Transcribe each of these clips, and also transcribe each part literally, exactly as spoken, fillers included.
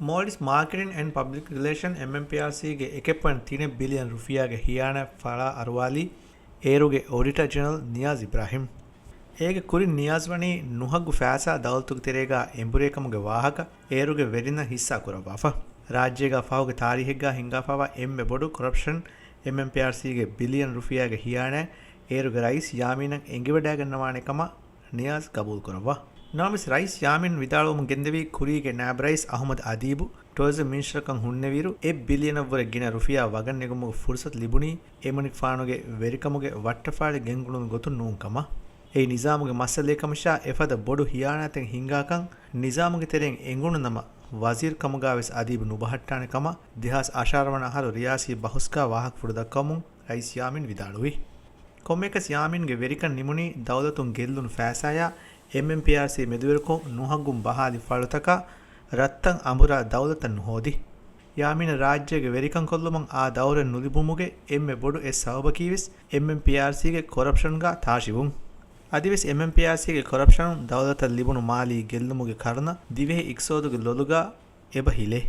މޯލްޑިވްސް މާކެޓިން އެންޑް ޕަބްލިކް ރިލޭޝަން، އެމްއެމްޕީއާރްސީގެ އެކެއް ޕޮއިންޓް ތިނެއް ބިލިއަން ރުފިޔާގެ ހިޔާނާތް ފަޅާ އަރުވާލީ އޭރުގެ އޮޑިޓަރ ޖެނެރަލް ނިޔާޒް އިބްރާހިމް. އޭގެ ކުރިން ނިޔާޒް ވަނީ ނުހައްގު ފައިސާ ދައުލަތުގެ ތެރޭގާ އެނބުރޭ ކަމުގެ ވާހަކަ އޭރުގެ ވެރިންނަށް ހިއްސާ ކުރައްވާފަ. ރާއްޖޭގާ ފަހުގެ ތާރީހެއްގާ ހިންގާފައިވާ އެންމެ ބޮޑު ކޮރަޕްޝަން އެމްއެމްޕީއާރްސީގެ ބިލިއަން ރުފިޔާގެ ހިޔާނާތް އޭރުގެ ރައީސް ޔާމީނަށް އެނގިވަޑައިގަންނަވާނެ ކަމަށް ނިޔާޒް ގަބޫލުކުރައްވާ. ނަމަވެސް ރައީސް ޔާމީން ވިދާޅުވަމުން ގެންދެވީ ކުރީގެ ނާއިބް ރައީސް އަހުމަދު އަދީބު ޓުއަރިޒަމް މިނިސްޓަރކަން ހުންނެވިއިރު އެއް ބިލިއަނަށްވުރެ ގިނަ ރުފިޔާ ވަގަށް ނެގުމުގެ ފުރުސަތު ލިބުނީ އެމަނިކުފާނުގެ ވެރިކަމުގެ ވައްޓަފާޅި ގެންގުޅުނު ގޮތުން ނޫން ކަމަށް. އެއީ ނިޒާމުގެ މައްސަލައެއް ކަމަށާ އެފަދަ ބޮޑު ހިޔާނާތެއް ހިނގާކަން ނިޒާމުގެ ތެރެއިން އެނގުނު ނަމަ ވަޒީރު ކަމުގާވެސް އަދީބު ނުބަހައްޓާނެ ކަމަށް ދެހާސް އަށާރަ ވަނަ އަހަރު ރިޔާސީ ބަހުސްގާ ވާހަކަފުޅު ދައްކަވަމުން ރައީސް ޔާމީން ވިދާޅުވި. ކޮންމެއަކަސް ޔާމީންގެ ވެރިކަން ނިމުނީ ދައުލަތުން ގެއްލުނު ފައިސާޔާ އެމްއެމްޕީއާރްސީ މެދުވެރިކޮށް ނުހައްގުން ބަހާލި ފަޅުތަކާ ރަށްތައް އަނބުރާ ދައުލަތަށް ނުހޯދި. ޔާމީނަށް ރާއްޖޭގެ ވެރިކަން ކޮށްލުމަށް އާ ދައުރެއް ނުލިބުމުގެ އެންމެ ބޮޑު އެއް ސަބަބަކީވެސް އެމްއެމްޕީއާރްސީގެ ކޮރަޕްޝަންގާ ތާށިވުން. އަދިވެސް އެމްއެމްޕީއާރްސީގެ ކޮރަޕްޝަނުން ދައުލަތަށް ލިބުނު މާލީ ގެއްލުމުގެ ކަރުނަ ދިވެހި އިޤްތިޞާދުގެ ލޮލުގާ އެބަ ހިލޭ.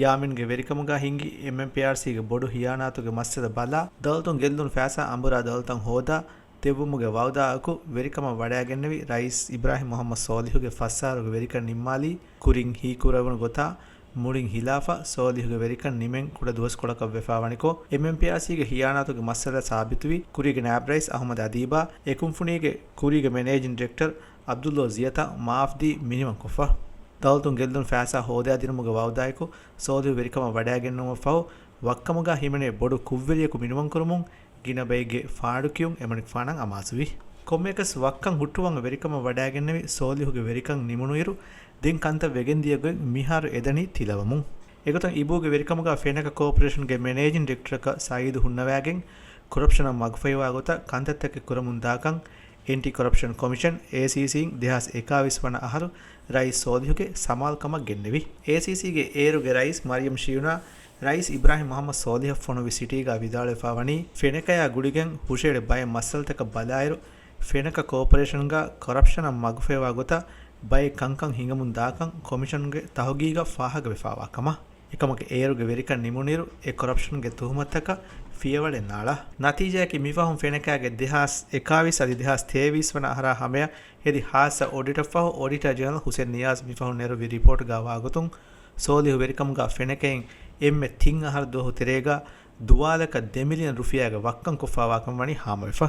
ޔާމީންގެ ވެރިކަމުގާ ހިންގި އެމްއެމްޕީއާރްސީގެ ބޮޑު ހިޔާނާތުގެ މައްސަލަ ބަލާ، ދައުލަތުން ގެއްލުނު ފައިސާ އަނބުރާ ދައުލަތަށް ހޯދާ ދެއްވުމުގެ ވައުދާއަކު ވެރިކަމަށް ވަޑައިގެންނެވި ރައީސް އިބްރާހިމް މުޙައްމަދު ޞާލިޙުގެ ފަސް އަހަރުގެ ވެރިކަން ނިންމާލީ ކުރިން ހީކުރެވުނު ގޮތާ މުޅިން ހިލާފަށް ޞާލިޙުގެ ވެރިކަން ނިމެން ކުޑަ ދުވަސްކޮޅަކަށް ވެފާވަނިކޮށް، އެމްއެމްޕީއާރްސީގެ ހިޔާނާތުގެ މައްސަލަ ސާބިތުވި ކުރީގެ ނާއިބް ރައީސް އަޙްމަދު އަދީބާ އެ ކުންފުނީގެ ކުރީގެ މެނޭޖިން ޑިރެކްޓަރ ޢަބްދުﷲ ޒިޔަތަށް މާފްދީ މިނިވަންކޮށްފަ. ދައުލަތުން ގެއްލުނު ފައިސާ ހޯދައިދިނުމުގެ ވައުދާއެކު ޞާލިޙު ވެރިކަމަށް ވަޑައިގެންނެވުމަށް ފަހު، ވައްކަމުގާ ހިމެނޭ ބޮޑު ކުށްވެރިޔަކު މިނިވަންކުރުމުން ގިނަ ބައެއްގެ ފާޑުކިޔުން އެމަނިކުފާނަށް އަމާޒުވި. ކޮންމެއަކަސް ވައްކަން ހުއްޓުވަން ވެރިކަމަށް ވަޑައިގެންނެވި ޞާލިޙުގެ ވެރިކަން ނިމުނުއިރު ދެން ކަންތައް ވެގެންދިޔަ ގޮތް މިހާރު އެދަނީ ތިލަވަމުން. އެގޮތަށް އިބޫގެ ވެރިކަމުގާ ފެނަކަ ކޯޕަރޭޝަންގެ މެނޭޖިން ޑިރެކްޓަރަކަށް ސައީދު ހުންނަވައިގެން ކޮރަޕްޝަނަށް މަގުފަހިވާ ގޮތަށް ކަންތައްތަކެއް ކުރަމުންދާކަން އެންޓި ކޮރަޕްޝަން ކޮމިޝަން، އޭސީސީ، ދެހާސް އެކާވީސް ވަނަ އަހަރު ރައީސް ޞާލިޙުގެ ސަމާލުކަމަށް ގެންނެވި. އޭސީސީގެ އޭރުގެ ރައީސް މަރިޔަމް ޝިޔުނާ ރައީސް އިބްރާހިމް މުޙައްމަދު ޞާލިޙަށް ފޮނުވި ސިޓީގާ ވިދާޅުވެފާ ވަނީ، ފެނަކަޔާ ގުޅިގެން ހުށައެޅި ބައެއް މައްސަލަތަކަށް ބަލާއިރު، ފެނަކަ ކޯޕަރޭޝަންގާ ކޮރަޕްޝަނަށް މަގުފަހިވާ ގޮތަށް ބައެއް ކަންކަން ހިނގަމުން ދާކަން ކޮމިޝަންގެ ތަހުގީގަށް ފާހަގަވެފާވާ ކަމަށް. އެކަމަކު އޭރުގެ ވެރިކަން ނިމުނުއިރު އެ ކޮރަޕްޝަންގެ ތުހުމަތުތަކަށް ފިޔަވަޅެއް ނާޅާ. ނަތީޖާއަކީ މިފަހުން ފެނަކައިގެ ދެހާސް އެކާވީސް އަދި ދެހާސް ތޭވީސް ވަނަ އަހަރާ ހަމަޔަށް ހެދި ހާއްސަ އޮޑިޓަށްފަހު އޮޑިޓަރ ޖެނެރަލް ހުސެން ނިޔާޒް މިފަހުން ނެރުއްވި ރިޕޯޓްގާ ވާގޮތުން، ސޯލިހު ވެރިކަމުގާ ފެނަކައިން އެންމެ ތިން އަހަރު ދުވަހު ތެރޭގާ ދުވާލަކަށް ދެ މިލިއަން ރުފިޔާގެ ވައްކަން ކޮށްފާވާކަމަށް ވަނީ ހާމަވެފަ.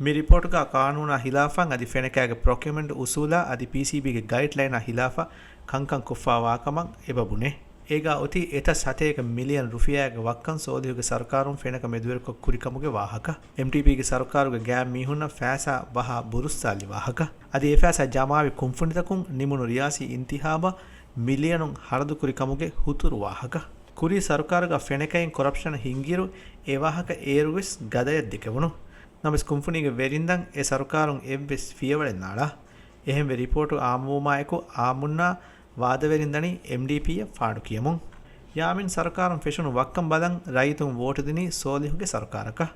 މި ރިޕޯޓުގާ ޤާނޫނާ ހިލާފަށް އަދި ފެނަކައިގެ ޕްރޮކިއުމަންޓް އުސޫލާ އަދި ޕީސީބީގެ ގައިޑްލައިނާ ހިލާފަށް ކަންކަން ކޮށްފާވާކަމަށް އެބަ ބުނޭ. އޭގާ އޮތީ އެތައް ސަތޭކަ މިލިއަން ރުފިޔާގެ ވައްކަން ސޯލިހުގެ ސަރުކާރުން ފެނަކަ މެދުވެރިކޮށް ކުރިކަމުގެ ވާހަކަ. އެމްޑީޕީގެ ސަރުކާރުގެ ގާތް މީހުންނަށް ފައިސާ ބަހާ ބުރުއްސާލި ވާހަކަ. އަދި އެ ފައިސާ ޖަމާވި ކުންފުނިތަކުން ނިމުނު ރިޔާސީ އިންތިހާބަށް މިލިއަނުން ހަރަދުކުރި ކަމުގެ ހުތުރު ވާހަކަ. ކުރީ ސަރުކާރުގަ ފެނަކައިން ކޮރަޕްޝަން ހިންގިއިރު އެ ވާހަކަ އޭރުވެސް ގަދަޔަށް ދެކެވުނު. ނަމަވެސް ކުންފުނީގެ ވެރިންދަން އެ ސަރުކާރުން އެއްވެސް ފިޔަވަޅެއް ނާޅާ. އެހެންވެ ރިޕޯޓު އާއްމުވުމާއެކު އާއްމުންނާ ވާދަވެރިން ދަނީ އެމްޑީޕީއަށް ފާޑު ކިޔަމުން. ޔާމީން ސަރުކާރުން ފެށުނު ވައްކަން ބަލަން ރައްޔިތުން ވޯޓު ދިނީ ސޯލިހުގެ ސަރުކާރަކަށް.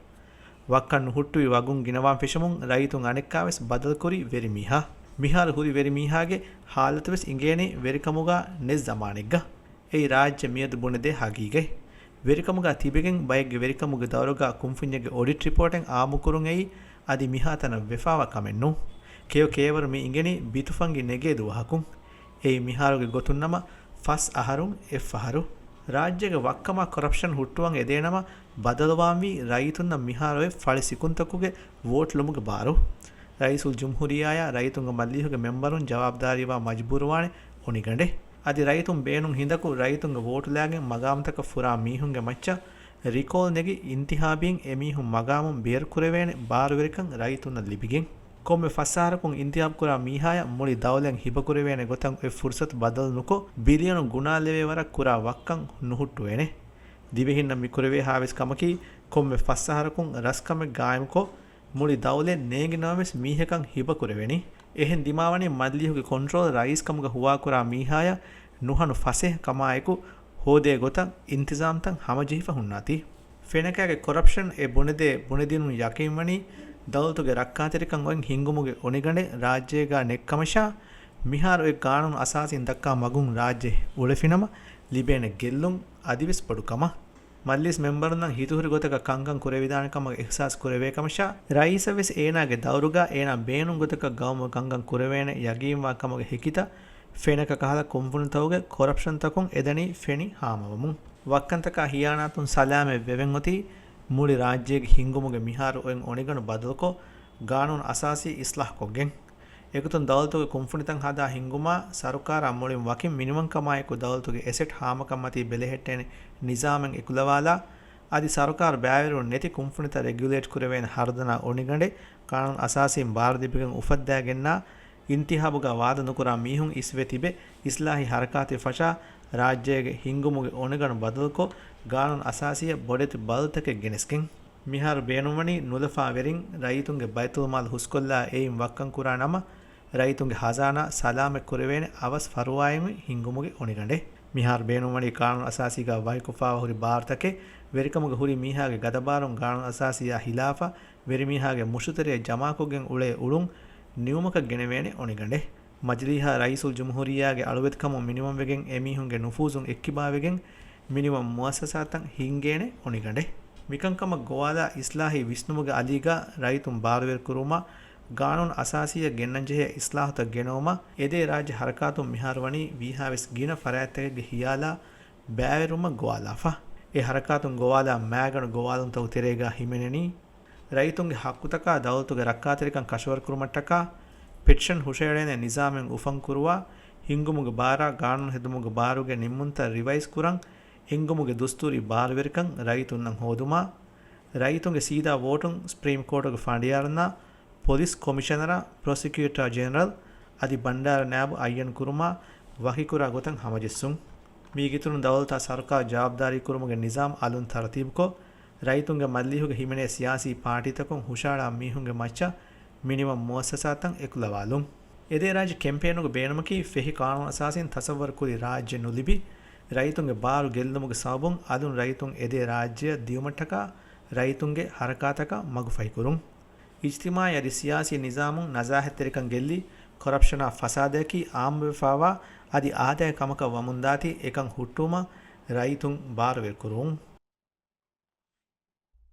ވައްކަން ނުހުއްޓުވި ވަގުން ގިނަވާން ފެށުމުން ރައްޔިތުން އަނެއްކާވެސް ބަދަލުކުރީ ވެރިމީހާ. މިހާރު ހުރި ވެރިމީހާގެ ހާލަތުވެސް އިނގޭނީ ވެރިކަމުގާ ނެތް ޒަމާނެއްގަ. އެއީ ރާއްޖެ މިއަދު ބުނެދޭ ހަގީގަތް. ވެރިކަމުގާ ތިބެގެން ބައެއްގެ ވެރިކަމުގެ ދައުރުގާ ކުންފުންޏެއްގެ އޮޑިޓް ރިޕޯޓެއް އާއްމުކުރުން އެއީ އަދި މިހާތަނަށް ވެފާވާ ކަމެއް ނޫން. ކެޔޮ ކޭވަރު މި އިނގެނީ ބިތުފަންގި ނެގޭ ދުވަހަކުން. އެއީ މިހާރުގެ ގޮތުން ނަމަ ފަސް އަހަރުން އެއްފަހަރު. ރާއްޖޭގެ ވައްކަމާ ކޮރަޕްޝަން ހުއްޓުވަން އެދޭނަމަ ބަދަލުވާންވީ ރައްޔިތުންނަށް މިހާރު އޮތް ފަޅި ސިކުންތަކުގެ ވޯޓް ލުމުގެ ބާރު. ރައީސުލްޖުމްހޫރިއްޔާއާ ރައްޔިތުންގެ މަޖިލީހުގެ މެމްބަރުން ޖަވާބުދާރީވާ މަޖުބޫރުވާނެ އޮނިގަނޑެއް. އަދި ރައްޔިތުން ބޭނުން ހިނދަކު ރައްޔިތުންގެ ވޯޓުލާގެން މަގާމުތަކަށް ފުރާ މީހުންގެ މައްޗަށް ރިކޯލް ނެގި އިންތިހާބީން އެމީހުން މަގާމުން ބޭރުކުރެވޭނެ ބާރުވެރިކަން ރައްޔިތުންނަށް ލިބިގެން. ކޮންމެ ފަސް އަހަރަކުން އިންތިހާބުކުރާ މީހާޔަށް މުޅި ދައުލަތް ހިބަކުރެވޭނެ ގޮތަށް އޮތް ފުރުސަތު ބަދަލު ނުކޮށް، ބިލިއަނު ގުނާ ލެވޭ ވަރަށް ކުރާ ވައްކަން ނުހުއްޓުވޭނެ. ދިވެހިންނަށް މިކުރެވޭހާވެސް ކަމަކީ، ކޮންމެ ފަސް އަހަރަކުން ރަސްކަމެއް ގާއިމުކޮށް، މުޅި ދައުލަތް ނޭނގި ނަމަވެސް މީހަކަށް ހިބަކުރެވެނީ. އެހެން ދިމާވަނީ މަޖިލީހުގެ ކޮންޓްރޯލް ރައީސްކަމުގަ ހުވާކުރާ މީހާޔަށް ނުހަނު ފަސޭހަ ކަމާއެކު ހޯދޭ ގޮތަށް އިންތިޒާމްތައް ހަމަޖެހިފަ ހުންނާތީ. ފެނަކައިގެ ކޮރަޕްޝަން އެ ބުނެދޭ ބުނެދިނުން ޔަޤީންވަނީ ދައުލަތުގެ ރައްކާތެރިކަން އޮތް ހިންގުމުގެ އޮނިގަނޑެއް ރާއްޖޭގާ ނެތްކަމަށާ، މިހާރު އޮތް ގާނޫނު އަސާސީން ދައްކާ މަގުން ރާއްޖެ އުޅެފިނަމަ، ލިބޭނެ ގެއްލުން އަދިވެސް ބޮޑު ކަމަށް. މަޖްލިސް މެމްބަރުންނަށް ހިތުހުރި ގޮތަކަށް ކަންކަން ކުރެވިދާނެ ކަމަށް އިހްސާސް ކުރެވޭ ކަމަށާ، ރައީސަށް ވެސް އޭނާގެ ދައުރުގަ އޭނާ ބޭނުން ގޮތަކަށް ގައުމުގެ ކަންކަން ކުރެވޭނެ ޔަގީންވާ ކަމުގެ ހެކިތައް ފެނަކަ ކަހަލަ ކުންފުނިތަކުގެ ކޮރަޕްޝަންތަކުން އެދަނީ ފެނި ހާމަވަމުން. ވައްކަންތަކާ ހިޔާނާތުން ސަލާމަތް ވެވެން އޮތީ މުޅި ރާއްޖޭގެ ހިންގުމުގެ މިހާރު އޮތް އޮނިގަނޑު ބަދަލުކޮށް، ގާނޫނު އަސާސީ އިސްލާހް ކޮށްގެން. އެގޮތުން ދައުލަތުގެ ކުންފުނިތައް ހަދާ ހިންގުމާ، ސަރުކާރާ މުޅިން ވަކިން މިނިވަންކަމާއެކު ދައުލަތުގެ އެސެޓް ހާމަކަންމަތީ ބެލެހެއްޓޭނެ ނިޒާމެއް އެކުލަވާލާ، އަދި ސަރުކާރު ބައިވެރިވުން ނެތި ކުންފުނިތައް ރެގިއުލޭޓް ކުރެވޭނެ ހަރުދަނާ އޮނިގަނޑެއް ގާނޫނު އަސާސީން ބާރު ލިބިގެން އުފައްދާގެންނާ، އިންތިހާބުގަ ވާދަ ނުކުރާ މީހުން އިސްވެ ތިބެ، އިސްލާހީ ހަރަކާތެއް ފަށާ، ރާއްޖޭގެ ހިންގުމުގެ އޮނިގަނޑު ބަދަލުކޮށް، ގާނޫނު އަސާސީއަށް ބޮޑެތި ބަދަލުތަކެއް ގެނެސްގެން. މިހާރު ބޭނުންވަނީ ނުލަފާވެރިން ރައްޔިތުންގެ ބައިތުލްމާލު ހުސްކޮށްލާ އެއިން ވައްކަން ކުރާ ނަމަ، ރައްޔިތުންގެ ހަޒާނާ ސަލާމަތް ކުރެވޭނެ އަވަސް ފަރުވާއެއް ހިންގުމުގެ އޮނިގަނޑެއް. މިހާރު ބޭނުންވަނީ ގާނޫނު އަސާސީގަ ވަކިކޮށްފާވާ ހުރި ބާރުތަކެއް، ވެރިކަމުގަ ހުރި މީހާގެ ގަދަބާރުން ގާނޫނު އަސާސީއާ ހިލާފަށް ވެރިމީހާގެ މުށުތެރެއަށް ޖަމާކޮށްގެން އުޅޭ އުޅުން ނިމުމަކަށް ގެނެވޭނެ އޮނިގަނޑެއް. މަޖިލީހާ ރައީސުލްޖުމްހޫރިއްޔާގެ އަޅުވެތިކަމުން މިނިވަންވެގެން އެމީހުންގެ ނުފޫޒުން އެއްކިބާވެގެން މިނިވަން މުއައްސަސާތައް ހިންގޭނެ އޮނިގަނޑެއް. މިކަންކަމަށް ގޮވާލާ އިސްލާހީ ވިސްނުމުގެ އަލީގަ ރައްޔިތުން ބާރުވެރިކުރުވުމަށް ގާނޫނު އަސާސީއަށް ގެންނަންޖެހޭ އިސްލާހުތައް ގެނައުމަށް އެދޭ ރާއްޖެ ހަރަކާތުން މިހާރު ވަނީ ވީހާވެސް ގިނަ ފަރާތްތަކެއްގެ ހިޔާލާ ބައިވެރިވުމަށް ގޮވާލާފަ. އެ ހަރަކާތުން ގޮވާލާ މައިގަނޑު ގޮވާލުންތަކުގެ ތެރޭގަ ހިމެނެނީ، ރައްޔިތުންގެ ހައްގުތަކާ ދައުލަތުގެ ރައްކާތެރިކަން ކަށަވަރުކުރުމަށްޓަކާ، ޕެޓިޝަން ހުށައެޅޭނެ ނިޒާމެއް އުފަންކުރުވާ، ހިންގުމުގެ ބާރާ ގާނޫނު ހެދުމުގެ ބާރުގެ ނިންމުންތައް ރިވައިޒް ކުރަން، ހިންގުމުގެ ދުސްތޫރީ ބާރުވެރިކަން ރައްޔިތުންނަށް ހޯދުމާ، ރައްޔިތުންގެ ސީދާ ވޯޓުން ސްޕްރީމް ކޯޓުގެ ފަނޑިޔާރުންނާ ޕޮލިސް ކޮމިޝަނަރާ، ޕްރޮސިކިއުޓާ ޖެނެރަލް އަދި ބަންޑާރަ ނާއިބު އައްޔަން ކުރުމާ ވަކިކުރާ ގޮތަށް ހަމަޖެއްސުން. މީގެއިތުރުން ދައުލަތާ ސަރުކާރު ޖަވާބުދާރީ ކުރުމުގެ ނިޒާމް އަލުން ތަރުތީބުކޮށް، ރައްޔިތުންގެ މަޖިލީހުގަ ހިމެނޭ ސިޔާސީ ޕާޓީތަކުން ހުށައަޅާ މީހުންގެ މައްޗަށް މިނިވަން މުއައްސަސާތައް އެކުލަވާލުން. އެދޭ ރާއްޖެ ކެމްޕޭނުގެ ބޭނުމަކީ ފެހި ޤާނޫނު އަސާސީން ތަޞައްވަރު ކުރި ރާއްޖެ ނުލިބި، ރައްޔިތުންގެ ބާރު ގެއްލުމުގެ ސަބަބުން އަލުން ރައްޔިތުން އެދޭ ރާއްޖެއަށް ދިއުމަށްޓަކާ ރައްޔިތުންގެ ހަރަކާތަކަށް މަގުފަހިކުރުން. އިޖްތިމާޢީ އަދި ސިޔާސީ ނިޒާމުން ނަޒާހަތްތެރިކަން ގެއްލި، ކޮރަޕްޝަނާ ފަސާދަޔަކީ އާއްމުވެފާވާ އަދި އާދައިގެ ކަމަކަށް ވަމުންދާތީ، އެކަން ހުއްޓުވުމަށް ރައްޔިތުން ބާރުވެރިކުރުވުން.